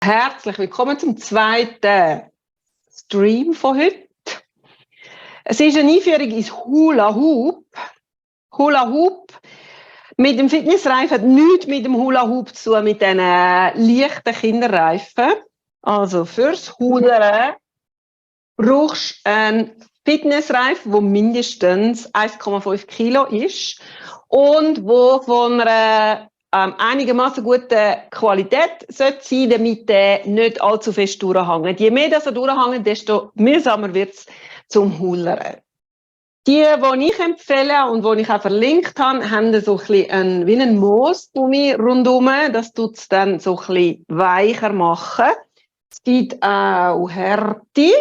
Herzlich willkommen zum zweiten Stream von heute. Es ist eine Einführung ins Hula Hoop. Hula Hoop mit dem Fitnessreifen hat nichts mit dem Hula Hoop zu tun, mit diesen leichten Kinderreifen. Also fürs Hulern brauchst du einen Fitnessreifen, der mindestens 1,5 Kilo ist und wo von einer einigermaßen gute Qualität sollte sein, damit der nicht allzu fest durchhängt. Je mehr er durchhängt, desto mühsamer wird es zum Hulern. Die ich empfehle und die ich auch verlinkt habe, haben so ein bisschen wie einen Moosgummi rundherum. Das tut es dann so ein bisschen weicher machen. Es gibt auch Härte,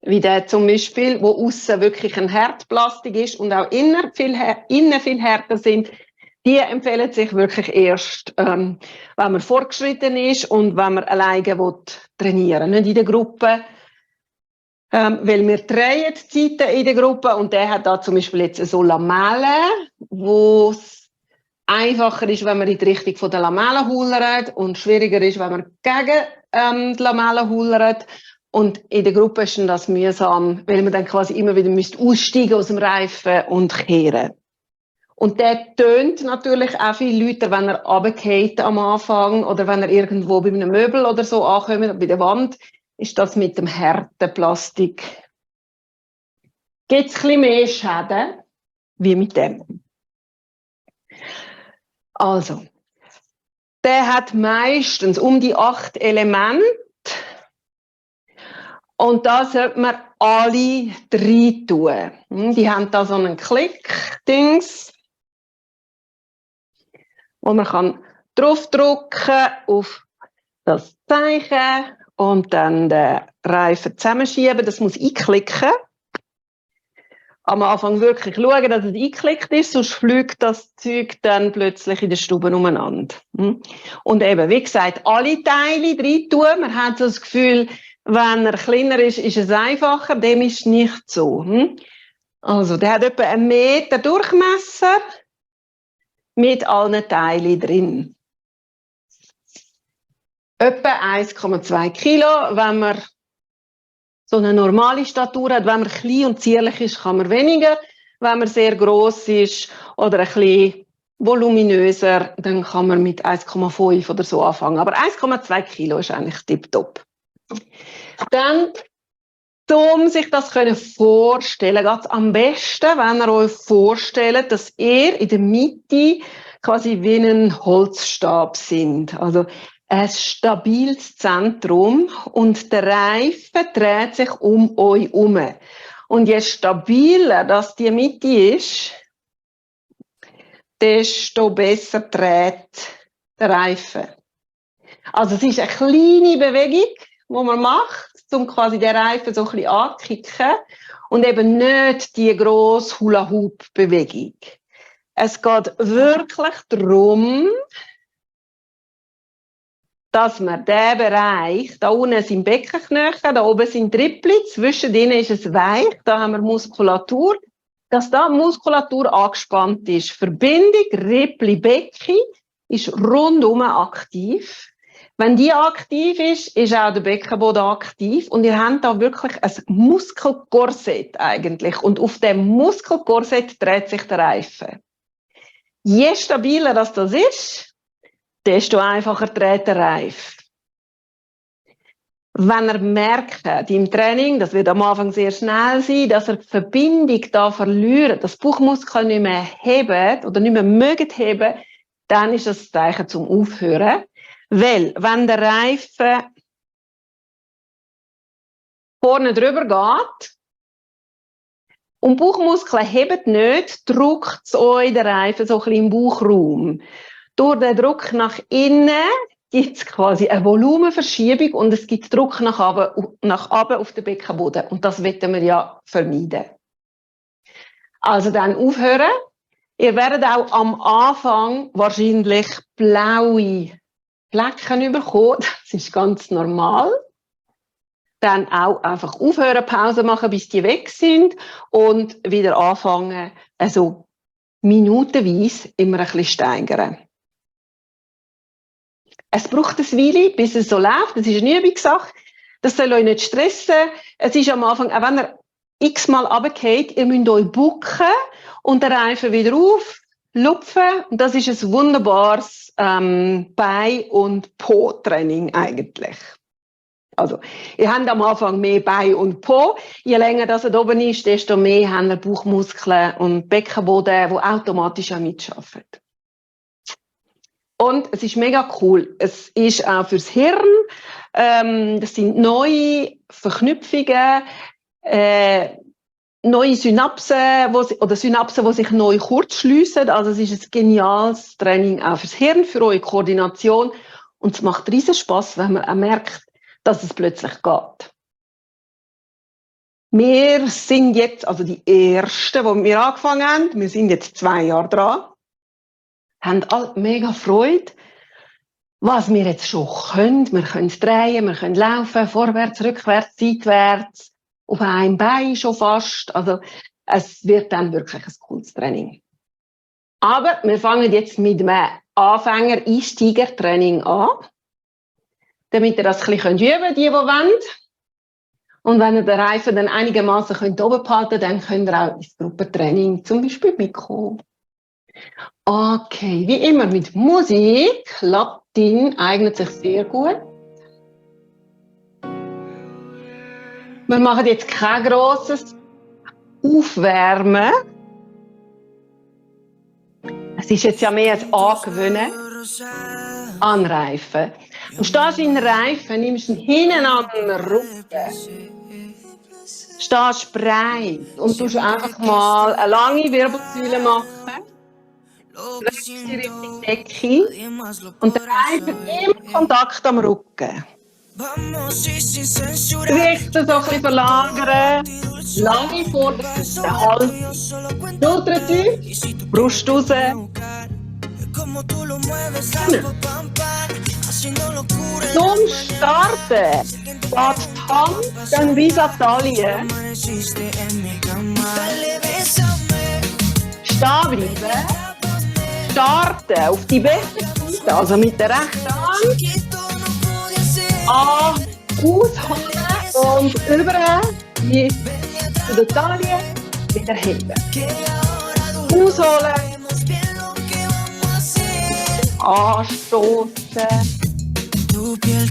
wie der zum Beispiel, wo außen wirklich ein Härtplastik ist und auch innen viel härter sind. Die empfehlen sich wirklich erst, wenn man fortgeschritten ist und wenn man alleine trainieren will, nicht in der Gruppe. Weil wir drehen die Zeiten in der Gruppe und der hat da zum Beispiel jetzt so Lamellen, wo es einfacher ist, wenn man in die Richtung von der Lamellen hulert und schwieriger ist, wenn man gegen die Lamellen hulert. Und in der Gruppe ist das mühsam, weil man dann quasi immer wieder aussteigen aus dem Reifen und kehren. Und der tönt natürlich auch viel lauter, wenn er runterfällt am Anfang oder wenn er irgendwo bei einem Möbel oder so ankommt, bei der Wand, ist das mit dem harten Plastik. Gibt es ein bisschen mehr Schäden wie mit dem. Also, der hat meistens um die 8 Elemente. Und da sollte man alle 3 tun. Die haben da so einen Klick-Dings, wo man kann draufdrücken auf das Zeichen und dann den Reifen zusammenschieben. Das muss einklicken. Am Anfang wirklich schauen, dass es eingeklickt ist, sonst fliegt das Zeug dann plötzlich in der Stube umeinander. Und eben, wie gesagt, alle Teile rein tun. Man hat so das Gefühl, wenn er kleiner ist, ist es einfacher. Dem ist nicht so. Also, der hat etwa 1 Meter Durchmesser mit allen Teilen drin. Etwa 1,2 Kilo, wenn man so eine normale Statur hat. Wenn man klein und zierlich ist, kann man weniger. Wenn man sehr gross ist oder ein bisschen voluminöser, dann kann man mit 1,5 oder so anfangen. Aber 1,2 Kilo ist eigentlich tipptopp. Dann, um sich das vorstellen, geht es am besten, wenn ihr euch vorstellt, dass ihr in der Mitte quasi wie ein Holzstab sind. Also ein stabiles Zentrum und der Reifen dreht sich um euch herum. Und je stabiler das die Mitte ist, desto besser dreht der Reifen. Also es ist eine kleine Bewegung, die man macht, um quasi den Reifen so ein bisschen anzukicken und eben nicht die grosse Hula-Hoop-Bewegung. Es geht wirklich darum, dass man diesen Bereich, da unten sind Beckenknochen, da oben sind Trippel, zwischen denen ist es weich, da haben wir Muskulatur, dass da Muskulatur angespannt ist. Verbindung, Rippli, Becken ist rundum aktiv. Wenn die aktiv ist, ist auch der Beckenboden aktiv und ihr habt da wirklich ein Muskelkorsett eigentlich und auf dem Muskelkorsett dreht sich der Reifen. Je stabiler das ist, desto einfacher dreht der Reifen. Wenn ihr merkt, im Training, das wird am Anfang sehr schnell sein, dass ihr die Verbindung da verliert, das Bauchmuskel nicht mehr hebt oder nicht mehr mögt heben, dann ist das Zeichen zum Aufhören. Weil, wenn der Reifen vorne drüber geht und die Bauchmuskeln heben nicht, drückt es euch den Reifen so ein bisschen im Bauchraum. Durch den Druck nach innen gibt es quasi eine Volumenverschiebung und es gibt Druck nach oben auf den Beckenboden. Und das wollen wir ja vermeiden. Also dann aufhören. Ihr werdet auch am Anfang wahrscheinlich blaue Flecken bekommen. Das ist ganz normal. Dann auch einfach aufhören, Pause machen, bis die weg sind und wieder anfangen, also minutenweise immer ein bisschen steigern. Es braucht ein Weile, bis es so läuft. Das ist eine Übungssache. Das soll euch nicht stressen. Es ist am Anfang, auch wenn ihr x-mal runterfällt, ihr müsst euch bucken und den Reifen wieder auf, lupfen. Und das ist ein wunderbares Bein- und Po-Training eigentlich. Also, ihr habt am Anfang mehr Bein und Po. Je länger das oben ist, desto mehr haben wir Bauchmuskeln und Beckenboden, die automatisch auch mitschaffen. Und es ist mega cool. Es ist auch fürs Hirn. Das sind neue Verknüpfungen, neue Synapsen, Synapsen, die sich neu kurzschliessen. Also es ist ein geniales Training auch fürs Hirn, für eure Koordination. Und es macht riesen Spass, wenn man auch merkt, dass es plötzlich geht. Wir sind jetzt, also die Ersten, die wir angefangen haben, wir sind jetzt 2 Jahre dran, haben alle mega Freude, was wir jetzt schon können. Wir können drehen, wir können laufen, vorwärts, rückwärts, seitwärts, auf einem Bein schon fast. Also es wird dann wirklich ein cooles Training. Aber wir fangen jetzt mit einem Anfänger-Einsteiger-Training an, damit ihr das ein bisschen üben könnt, die wollen. Und wenn ihr den Reifen dann einigermaßen oben behalten könnt, dann könnt ihr auch ins Gruppentraining zum Beispiel mitkommen. Okay, wie immer mit Musik. Latin eignet sich sehr gut. Wir machen jetzt kein grosses Aufwärmen. Es ist jetzt ja mehr als Angewöhnen an Reifen. Und stehst in den Reifen, nimmst ihn hinten an den Rücken. Stehst breit und tust einfach mal eine lange Wirbelsäule machen. Drückst sie Richtung Decke und der Reifen im Kontakt am Rücken. Gewichte so ein bisschen verlagern. Lange Vorderseite, Hals. Schultern tief, Brust raus. Zum Starten geht die Hand dann bis an die Taille. Stehen bleiben. Starten auf die beste Seite, also mit der rechten Hand. Ausholen und über bis zu der Taille wieder heben. Ausholen. Anstoßen.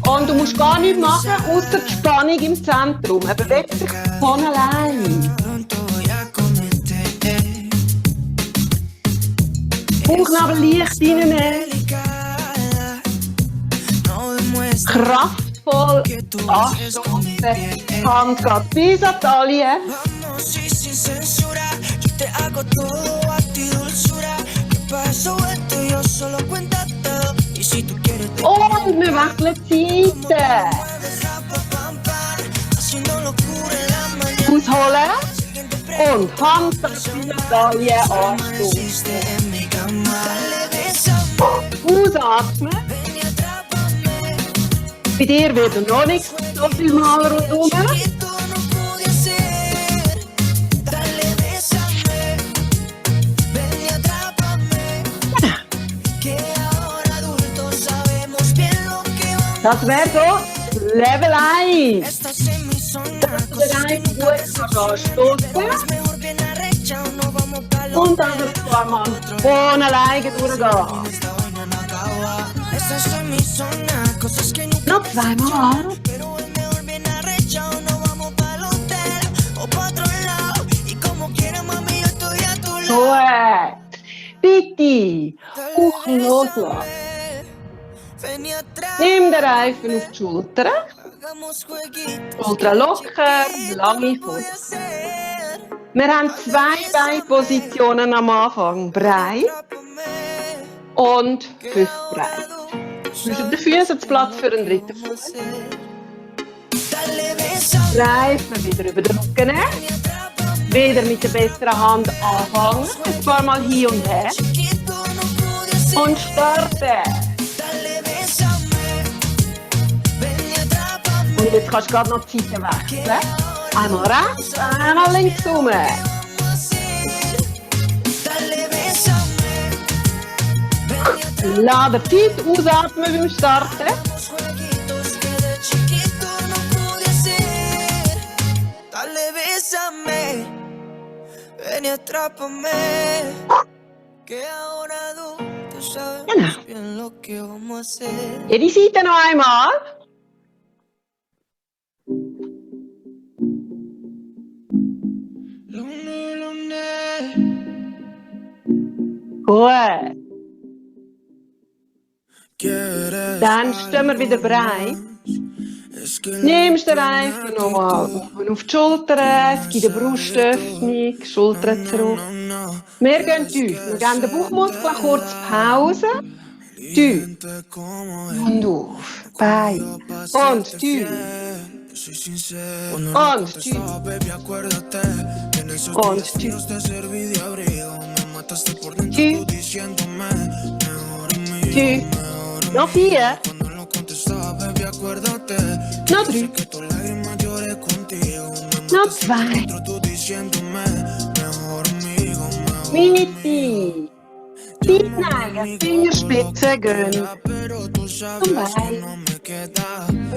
Und du musst gar nichts machen, außer die Spannung im Zentrum. Er bewegt sich von allein. Bauchnabel leicht reinnehmen. Kraftvoll anstoßen. Hand geht bis an die Taille. Und wir wechseln die Seite. Ausholen. Und Hand in der Taille anstoßen. Ausatmen. Bei dir wird noch nicht so viel mal rundherum. Das wäre so Level 1. Dass du den Reifen gut anstoßen und dann ein paar Mal von alleine durchgehen. Noch 2 Mal. Gut. Bitte. Bauch loslassen. Nimm den Reifen auf die Schultern. Schultern locker, lange Fuß. Wir haben 2 Beinpositionen am Anfang. Breit und hüftbreit. Zwischen den Füßen Platz für einen dritten Fuß. Reifen wieder über den Rücken nehmen. Wieder mit der besseren Hand anfangen. Ein paar Mal hin und her. Und starten. Und jetzt kannst du gerade noch die Seite wechseln. Einmal rechts, einmal links rum. Lader Zeit, ausatmen beim Starten. Los jueguitos que de chiquito no pude hacer. Dale, bésame, ven y atrápame. Que ahora adulto sabemos Genau. bien lo que vamos a hacer. Jede Seite noch einmal. Gut. Dann stehen wir wieder bereit. Nimmst den Reifen nochmal auf die Schultern, es gibt eine Brustöffnung, Schultern zurück. Wir gehen tief. Wir geben den Bauchmuskel kurz Pause. Tief. Und auf. Bein. Und tief. Und tief. Und tief. Tief. Tief. Noch 4. Noch 3. Noch 2. Mitte. Tiefneigen, Fingerspitzen gehen zum Bein.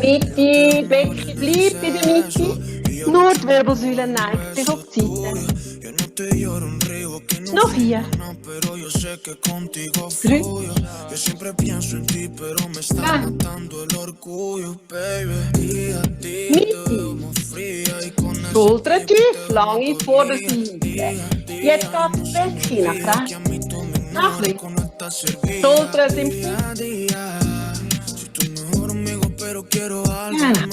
Mitte, Becken bleibt in der Mitte. Nur die Wirbelsäule neigt sich auf die Seite. Noch 4. 3. 2. Mitte. Schultern tief, lange Vorderseite. Jetzt geht das Becken nach rechts. Nach links. Schultern sind fit. Genau.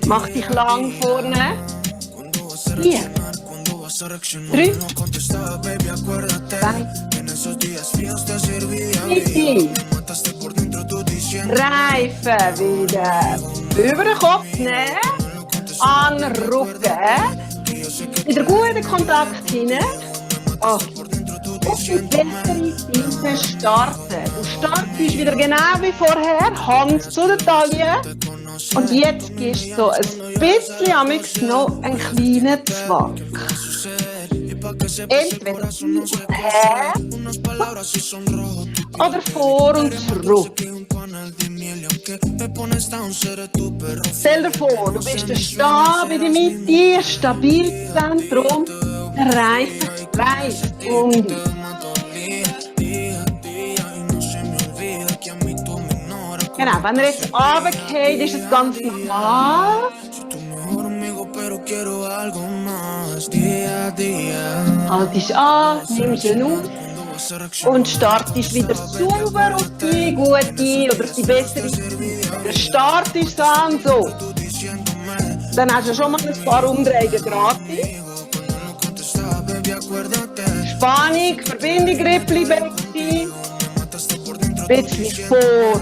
Mach dich lang vorne. 4. 3. 2. Mitte. Reifen wieder über den Kopf nehmen. An den Rücken. Wieder guten Kontakt hinein. Auf die bessere Seite starten. Du startest wieder genau wie vorher. Hand zu der Taille. Und jetzt gehst du so ein bisschen amix noch einen kleinen Zwack. Entweder her oder vor und zurück. Stell dir vor, du bist der Stab in der Mitte, stabil Zentrum, der Reifen reißt um dich. Genau, wenn er jetzt runtergeht, ist es ganz normal. Haltest an, nimmst ihn auf und startest wieder sauber auf die gute oder die bessere Seite. Der Start ist dann so. Dann hast du schon mal ein paar Umdrehungen gratis. Spannung, Verbindung, Rippli, Becken. Ein bisschen vor.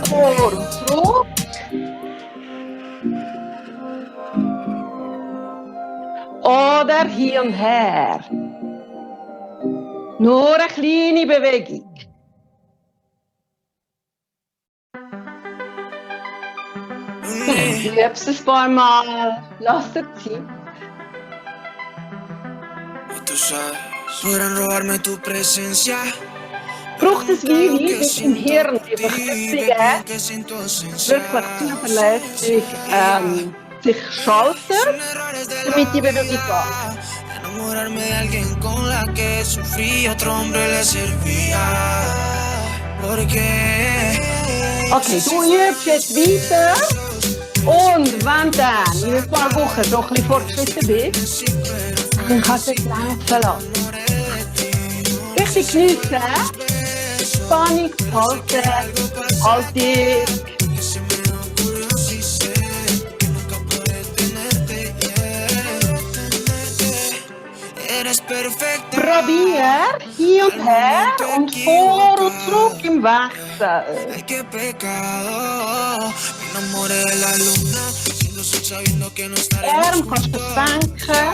Vor und zurück. Oder hin und her. Nur eine kleine Bewegung. Du übst es ein paar Mal. Lass dir Zeit. Braucht es Weile, bis im Hirn die Verknüpfungen wirklich zuverlässig sich schalten, damit die Bewegung geht. Enamorarme de alguien con la que sufrí, otro hombre le servía. Okay, du übst jetzt weiter. Und wenn dann in ein paar Wochen so ein bisschen fortgeschritten bist, dann kannst du es laufen lassen. Richtig geniessen. Spannung halten. Haltung. Probier hier und her und vor und zurück im Wechsel. Arm kannst du senken.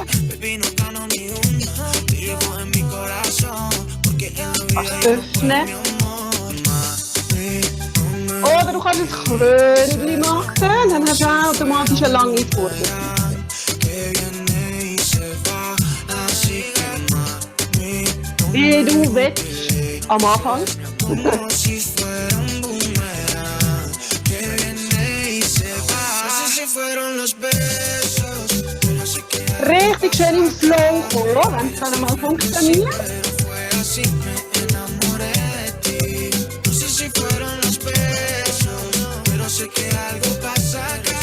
Kannst öffnen. Oder du kannst ein Krönchen machen, dann hast du automatisch eine lange Vorderseite. Wie du willst. am Anfang. Como si fuera un boomerang que viene y se va. No sé si fueron los besos, pero sé que Richtig schön im Slow kommen, wenn es dann mal funktioniert. fue así, me enamoré de ti. No sé si fueron los besos, pero sé que algo pasa acá.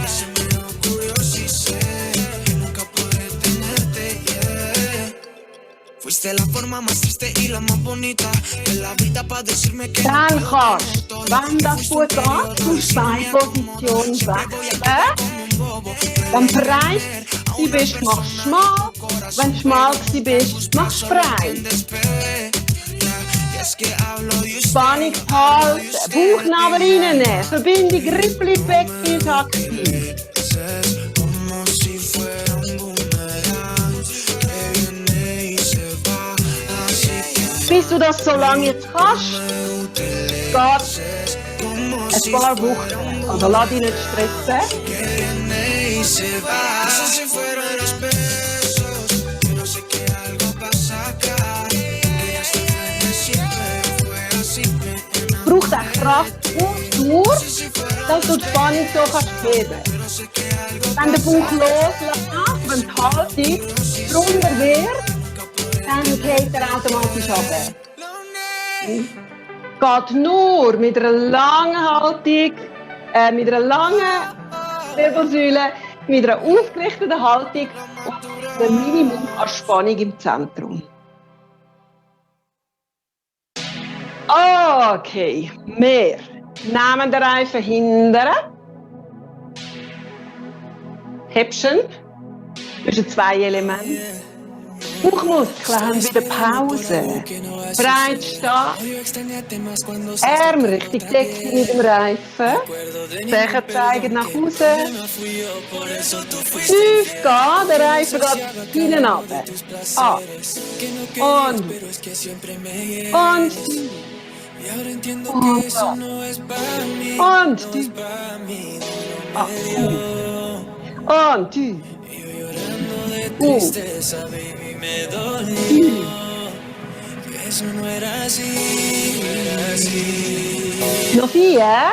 Y se me ocurrió, sí sé, que nunca podré tenerte, yeah. Fuiste la forma más triste y la más bonita de la vida para decirme que Dann kannst du, wenn das gut geht, aus Beinposition wechseln. Dann breit du bist, machst du schmal. Wenn du schmal bist, machst du breit. Spannung behalten, Bauchnabel reinnehmen, Verbindung Rippli, Becken, aktiv. como si fuera un boomerang que viene y se va. Así que Bis du das so lange jetzt kannst, geht ein paar Wochen. Also lass dich nicht stressen. viene y se va. No sé si fueron los besos, pero sé que algo pasa acá. Que ya se siempre fue así, me Es braucht auch Kraft und Dauer, dass du die Spannung so kannst heben. Wenn der Bauch loslässt, wenn die Haltung drunter wird, dann geht er automatisch runter. Geht nur mit einer langen Haltung, mit einer langen Wirbelsäule, mit einer aufgerichteten Haltung und einem Minimum an Spannung im Zentrum. Okay, wir nehmen den Reifen hinten. Häppchen zwischen zwei Elementen. Bauchmuskeln haben wieder Pause. Breit stehen. Arme richtig decken mit dem Reifen. Becher zeigen nach außen. Tief gehen, der Reifen geht hinten runter. Ab. Und tief. Und tief. tristeza, baby, me dolió. Que eso no era así, Noch 4.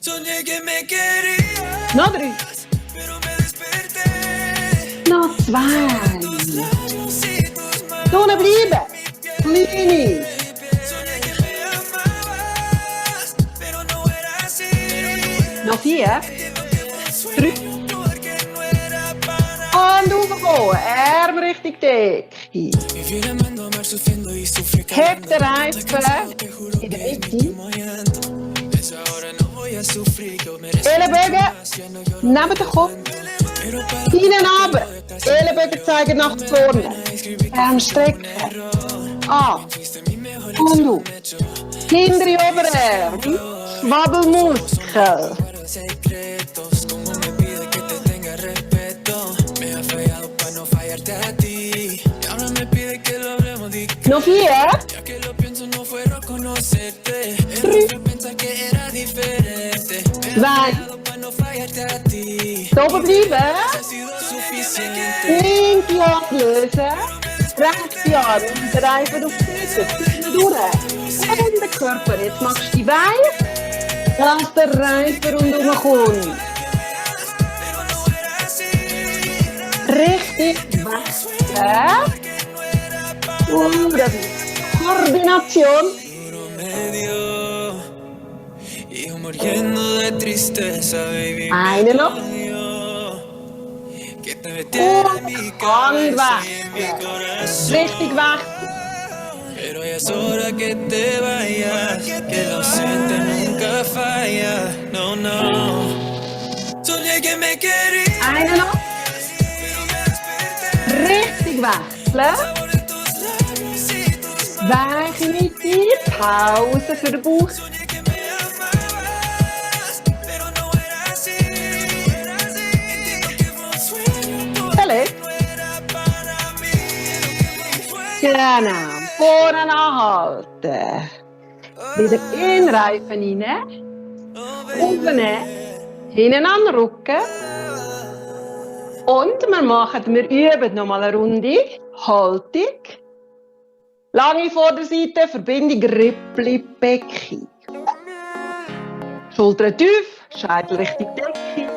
Soñé que me querías, Noch 3. pero me desperté. Noch 2. Labios y tus manos, Drinnen bleiben. Kleine. soñé que me amabas, pero no era así. Noch 4. 3. Porque no era para Und raufkommen. Arme richtig dick. mi fiel amando, amar sufriendo y sufrir. Heb den Reifen in der Mitte. Esa hora no voy a sufrir, yo merezco Ellenbogen más, ya no lloro, neben den Kopf. pero para Hinten runter. Ellenbogen zeigen nach vorne. Arm strecken. Ab. Und auf. Hintere Oberarm. Schwabbelmuskel. secretos, como me pide que te tenga respeto. Me ha fallado para no fallarte a ti. Y ahora me pide que lo hablemos discreto. Noch 4. Ya que lo pienso, no fue reconocerte. Era pensar que era diferente. Me ha 2. fallado para no fallarte a ti. Da oben bleiben. Ha sido suficiente. Linke Hand lösen. Rechte Arm und den Reifen auf die Füße. Durch. Und den Körper. Jetzt machst du die Beine. Lass den Reifen rundherum kommen. Richtig wechseln. Das ist Koordination. Duro me dio, y yo muriendo de tristeza, baby. Eine noch. Que te metiera en mi cabeza y en mi Richtig corazón. wechseln. Pero ya es hora que te vayas, que el ausente nunca falla. No, no. Soñé que me querías, Eine noch. pero me desperté. Richtig wechseln. Sabor de tus labios y tus manos. Weiche Mitte. Pause für den Bauch. Soñé que me amabas, pero no era así. Entiendo que fue un sueño, Verlegt. no era para mí. Genau. Vorne anhalten. Wieder in den Reifen rein. Aufnehmen. Hinten an den Rücken. Und wir üben nochmal eine Runde. Haltung. Lange Vorderseite, Verbindung Rippli-Becken. Schultern tief, Scheitel Richtung Decke.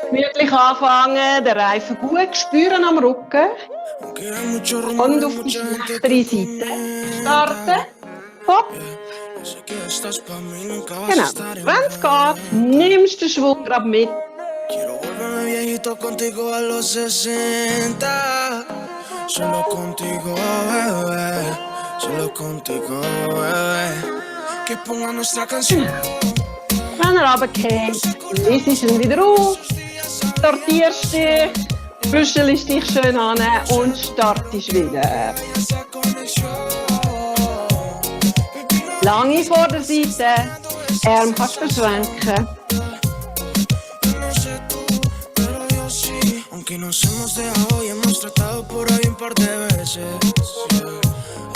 Gemütlich anfangen, den Reifen gut spüren am Rücken. Und auf die schlechtere Seite starten. Hopp. Genau. Wenn es geht, nimmst du den Schwung gerade mit. Quiero volverme viejito contigo a los 60. Solo contigo, bebé. Solo contigo, bebé. Que ponga nuestra canción. Wenn er runtergeht, lässt ihn wieder auf, sortierst dich, büschelst dich schön an und startest wieder. Lange Vorderseite, Arm kannst du verschränken. Aunque nos hemos dejado y hemos tratado por ahí un par de veces.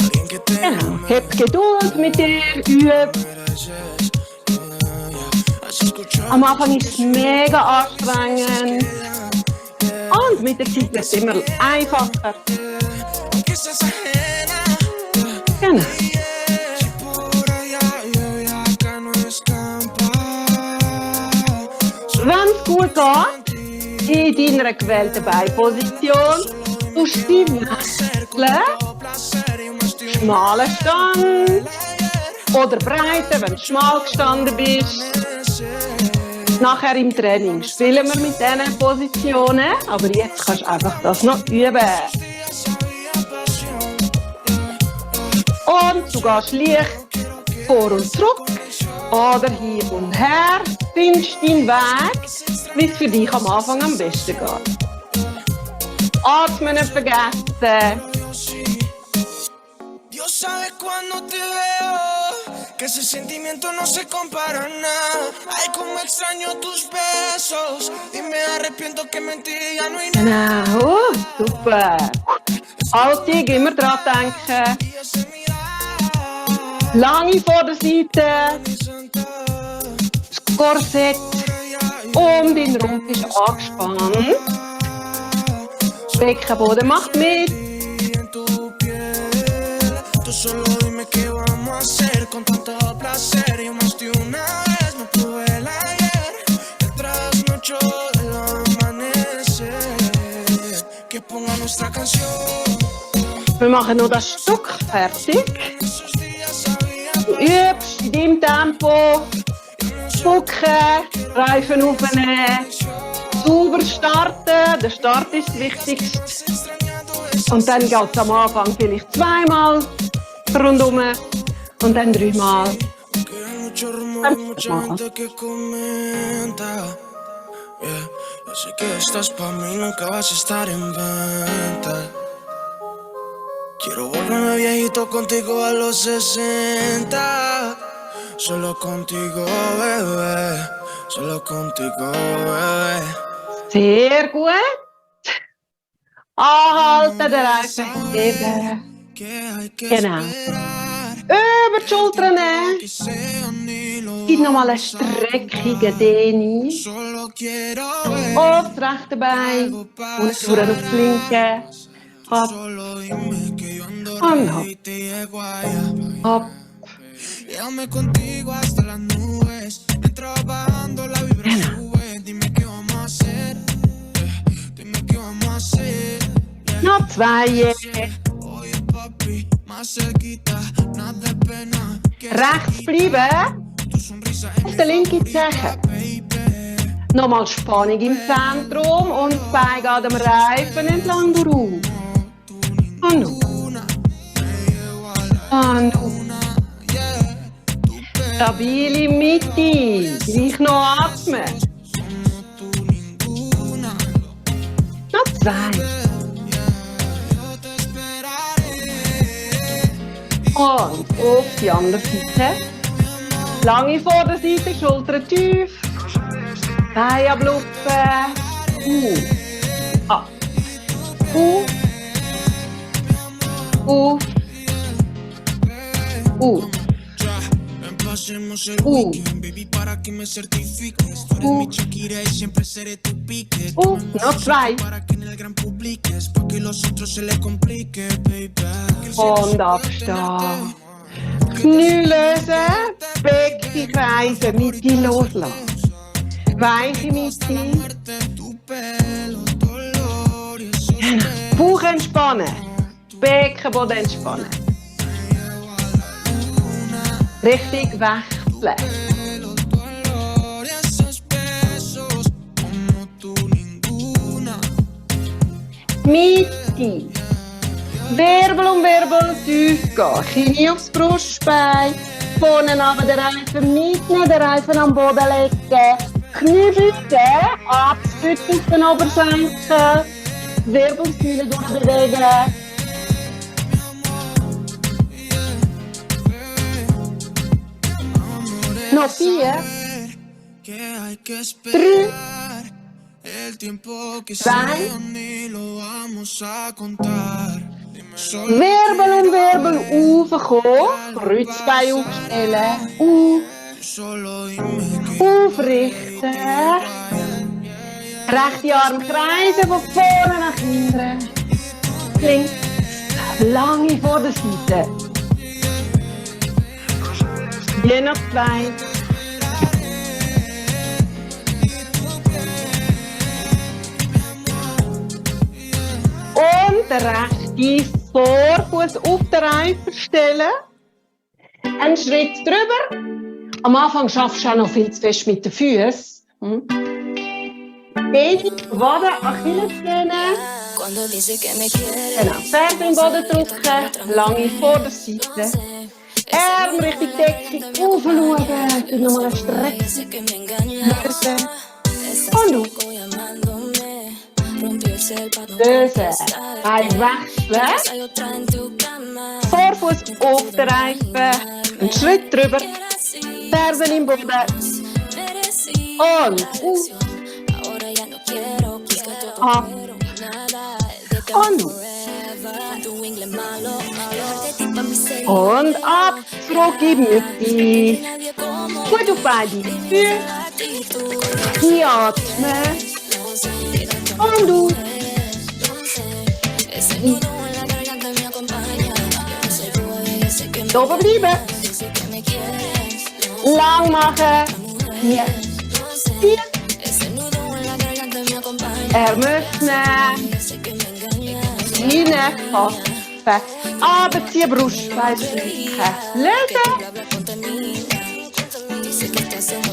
Alguien que te Genau, hab Geduld mit dir, üb. Am Anfang ist es mega anstrengend. Und mit der Zeit wird es immer einfacher. Genau. Wenn es gut geht, in deiner gewählten Beinposition, tust du sie wechseln. Schmaler Stand. Oder breiter, wenn du schmal gestanden bist. Nachher im Training spielen wir mit diesen Positionen, aber jetzt kannst du einfach das noch üben. Und du gehst leicht vor und zurück oder hin und her, findest deinen Weg, wie es für dich am Anfang am besten geht. Atmen nicht vergessen. Dios sabe cuando te veo, que ese sentimiento no se compara a nada. Ay, como extraño tus besos y me arrepiento que mentí, ya no hay nada. Genau, super. Alltag immer dran denken. Lange Vorderseite, das Korsett um den Rumpf ist angespannt. Beckenboden macht mit. Tú solo dime qué vamos a hacer con tanto placer. Yo más de una vez me tuve el ayer, el trasnocho del amanecer. Que ponga nuestra canción. Wir machen noch das Stück fertig. Du übst in deinem Tempo. Spucken, Reifen aufnehmen. Sauber starten. Der Start ist das Wichtigste. Und dann geht es am Anfang vielleicht zweimal rundum und dann dreimal. Mucho rumor, mucha gente que comenta. Yeah, yo sé que estás pa' mí, nunca vas a estar en venta. Quiero volverme viejito contigo a los 60. Solo contigo, bebé. Solo contigo, bebé. Sehr gut. Anhalten, den Reifen heben. Genau. Über die Schultern nehmen. Gib nochmal eine streckige Dehne. Auf das rechte Bein. Und durch auf das linke. Hopp. Und hopp. Hopp. Llévame contigo hasta las nubes. Mientras bajando la vibra sube. Dime qué vamos a hacer. Dime qué vamos a hacer. Noch zwei. Oye papi, más cerquita, nada de pena. Rechts bleiben. Auf der linken Zeche. Nochmal Spannung im Zentrum und das Bein geht am Reifen entlang durch. Und noch. Und noch. Stabile Mitte. Gleich noch atmen. Noch zwei. Und auf die andere Seite. Lange Vorderseite, Schultern tief. Beine ablupfen. Ab. Auf. hacemos el weekend, baby, para que me certifiques. Tú eres mi Shakira y siempre seré tu pique. Noch zwei. Para que en el gran publiques, pa' que los otros se les complique, baby. Und abstehen. Knie lösen, Becken kreisen, Mitte loslassen. Weiche Mitte. Bauch entspannen, Beckenboden entspannen. Richtig wechseln. Mitte. Wirbel um Wirbel tief gehen. Knie aufs Brustbein. Vorne aber den Reifen mitnehmen, den Reifen am Boden legen. Knie beugen, abstützen auf den Oberschenkel. Wirbelsäule durchbewegen. Noch 4. 3. El tiempo que Zwei. ni lo vamos a contar. Wirbel um Wirbel raufkommen. Kreuzbein aufstellen. Solo dime que Aufrichten. Rechte Arm kreisen von vorne nach hinten. Links. Lange vor der Seite. Je noch 2. Und den rechten Vorfuß auf den Reifen stellen. Einen Schritt drüber. Am Anfang schaffst du auch noch viel zu fest mit den Füßen. Beide Waden, Achillessehne. Genau, Ferse im Boden drücken. Lange Vorderseite. Arm Richtung Deckung. Aufschauen. Dann nochmal eine Strecke. Und auf. Lösen. Bein wechseln. Vorfuß auf den Reifen. Einen Schritt drüber. Fersen im Boden. Und auf. Ab. Und auf. Und ab. Zurück in die Mitte. Gut auf beide Füße. Einatmen. Und auf. Oben bleiben. Lang machen. Hier. 4. Arme öffnen. Hinein fassen. Abziehen, Brustbein streichen. Lösen.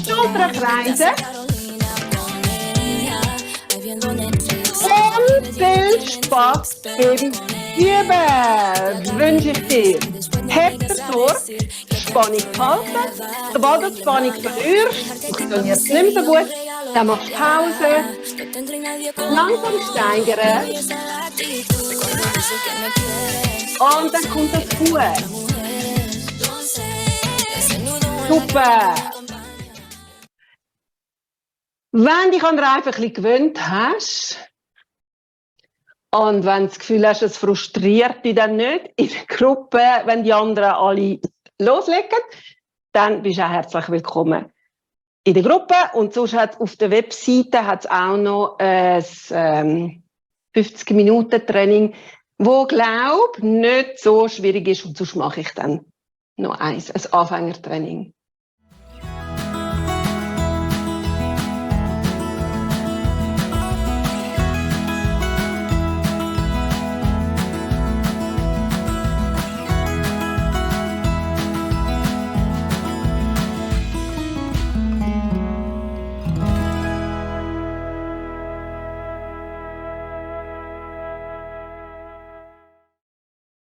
Schultern kreisen. Und viel Spaß beim Üben wünsche ich dir. Heb den durch, Spannung halten. Sobald du die Spannung verlierst, funktioniert es nicht mehr so gut. Dann machst du Pause. Langsam steigern. Und dann kommt das gut. Super. Wenn du dich an den Reifen ein bisschen gewöhnt hast und wenn du das Gefühl hast, es frustriert dich dann nicht in der Gruppe, wenn die anderen alle loslegen, dann bist du auch herzlich willkommen in der Gruppe. Und sonst hat auf der Webseite hat's auch noch ein 50-Minuten-Training, wo, glaube ich, nicht so schwierig ist. Und sonst mache ich dann noch ein Anfängertraining.